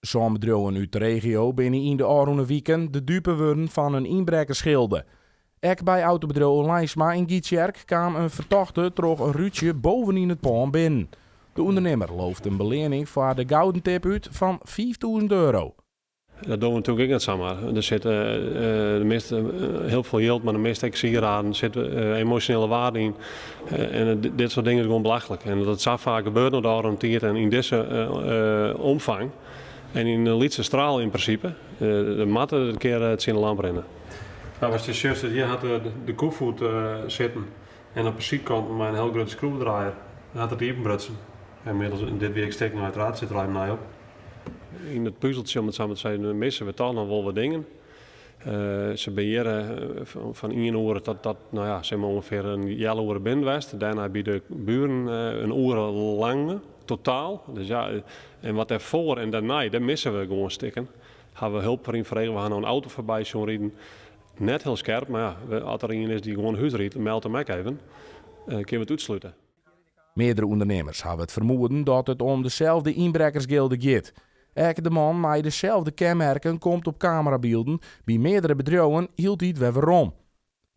Sân bedriuwen út de regio binne yn de ôfrûne wiken de dupe wurden fan in ynbrekkersgilde. Ek by autobedriuw Olijnsma yn Gytsjerk kaam in fertochte troch in rútsje bovenyn it pân binnen. De ûndernimmer looft in beleanning foar de gouden tip út fan 5000 euro. Dat dogge we natuerlik ek net samar. Der sit de measte hiel folle jild, mar de measte ek sieraden, sit emosjonele waarde yn. En dit soart dingen is gewoan belachlik. En dat it sa faak gebeurt no de ôfrûne tiid en yn dizze omfang en yn in lytse straal yn prinsipe, der moat in kear tsjin de lamp rinne. No, watst hjir sjochst, hjir hat de koefoet sitten en op de sydkanten mei in hiel grutte skroevedraaier hat it iepenbrutsen. En middels, dit wie ek stikken, uiteraard sit der al even nij op. Yn it puzeltsje, om it sa mar te sizzen, misse we toch noch wol wat dingen. Se binne hjir fan ien oere tot, tot no ja, sis mar ûngefear in healoere binnen west. Dêrnei by de buren in oere lang totaal. Dus ja, en wat dêrfoar en dêrnei, dêr misse we gewoan stikken. Ha we help foar ynfrege, we ha no in auto foarby sjoen riden. Net hiel skerp, mar ja, as der ien is dy't gewoan hurd rydt, meld him ek even. Kinne we it útslute. Meardere ûndernimmers hawwe it fermoeden dat it om deselde ynbrekkersgilde giet. Ek de man mei deselde kenmerken komt op kamerabylden by meardere bedriuwen hieltyd wer werom.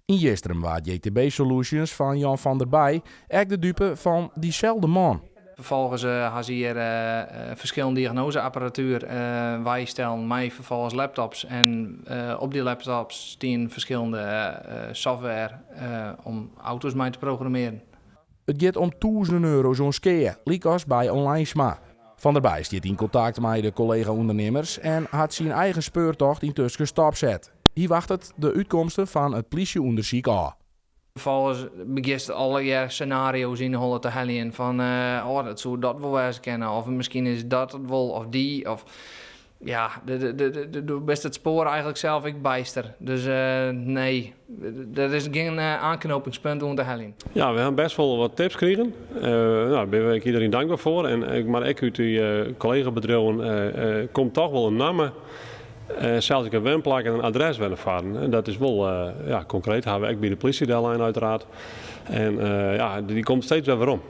Yn Jistrum waard JTB Solutions fan Jan van der Bij ek de dupe fan dyselde man. Ferfolgens ha se hjir ferskillende diagnoaze-apparatuer weistellen mei ferfolgens laptops. En op dy laptops stienen ferskillende software om auto's mei te programmearen. It giet om tûzenen euro's oan skea, lykas by Olijnsma. Van der Bij stiet yn kontakt mei de kollega-ûndernimmers en hat syn eigen speurtocht yntusken stopset. Hy wachtet de útkomsten fan it plysje-ûndersyk ôf. Vervolgens begjinst allegear senario's yn 'e holle te heljen fan oh, dat soe dat wol wêze kinne, of miskien is dat it wol, of dy, of ja, do bist it spoar eigenlik sels ek byster. Dus nee, der is gjin oanknopingspunt oan te heljen. Ja, we hawwe bêst wol wat tips krigen. No, dêr binne we ek iderien dankber foar. En, mar ek út dy kollega-bedriuwen komt toch wol in namme, sels ek in wenplak en in adres wer nei foaren. En dat is wol ja, konkreet, hawwe we ek by de plysje dellein uiteraard. En ja, dy komt steeds wer werom.